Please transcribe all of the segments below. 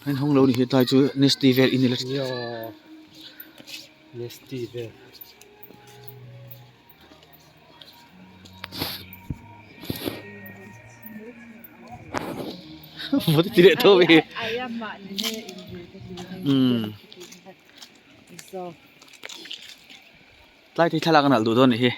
An hawng lo ni hi tlai chu nesty vel in ila Nia nesty vel. Maw ti leh tho hi. Umm. Tlai te hi thlalak a nalh duh dawn a nih hi.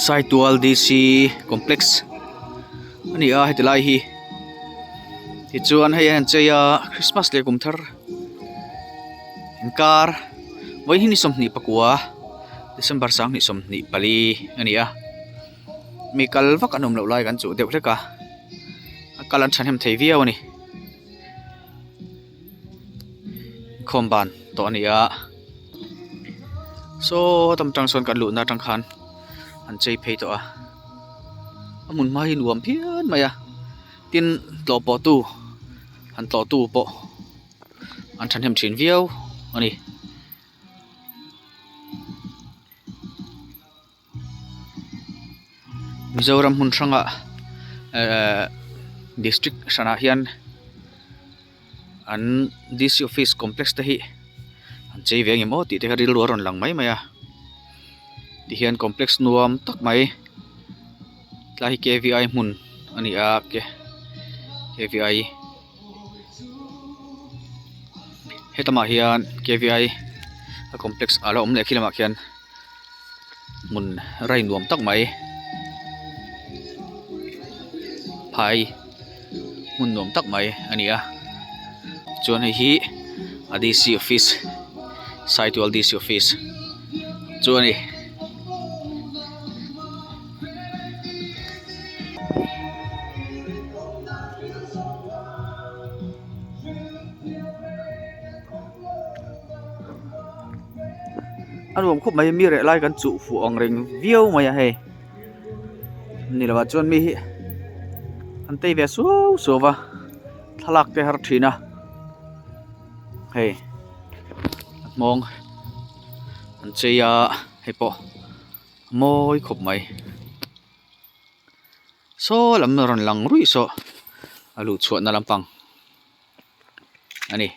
Saitual D_C complex a ni a heti lai hi tichuan hei a han chei a christmas leh kum thar inkar vawiin hi ni 24 December 2024 a ni a mi kal vak an awm loh lai kan chuh deuh hlek a a kal an thahnem thei viau a ni inkhawm ban tawh a ni a saw tam tang sawn kan luhna atang khan an chei phei tawh a a hmun hma hi nuam phian mai a tin tlawh pawh tu han tlawh tu pawh an thahnem thin viau a ni. Mizoram hmun hrangah ehh district hranah hian an D_C office complex te hi an chei ve ang em aw tih te kha rilru a rawn lang mai mai a tihian complex nuam tak mai tlai hi K_V_I hmun a ni a K_V_I hetamah hian K_V_I a complex a la awm leh khi lamah khian. Hmun rai nuam tak mai phai hmun nuam tak mai a ni a chuan hei hi a D C office Saitual D C office chu a ni. A nuam khawp mai mi reh lai kan chuh fuh ang reng viau mai a hei ni lovah chuan mi hi an tei ve suau suau va thlalak te har thin a hei a hmawng an chei a hei pawh a mawi khawp mai saw lam a rawn lang ruih saw a luh chhuahna lampang a ni.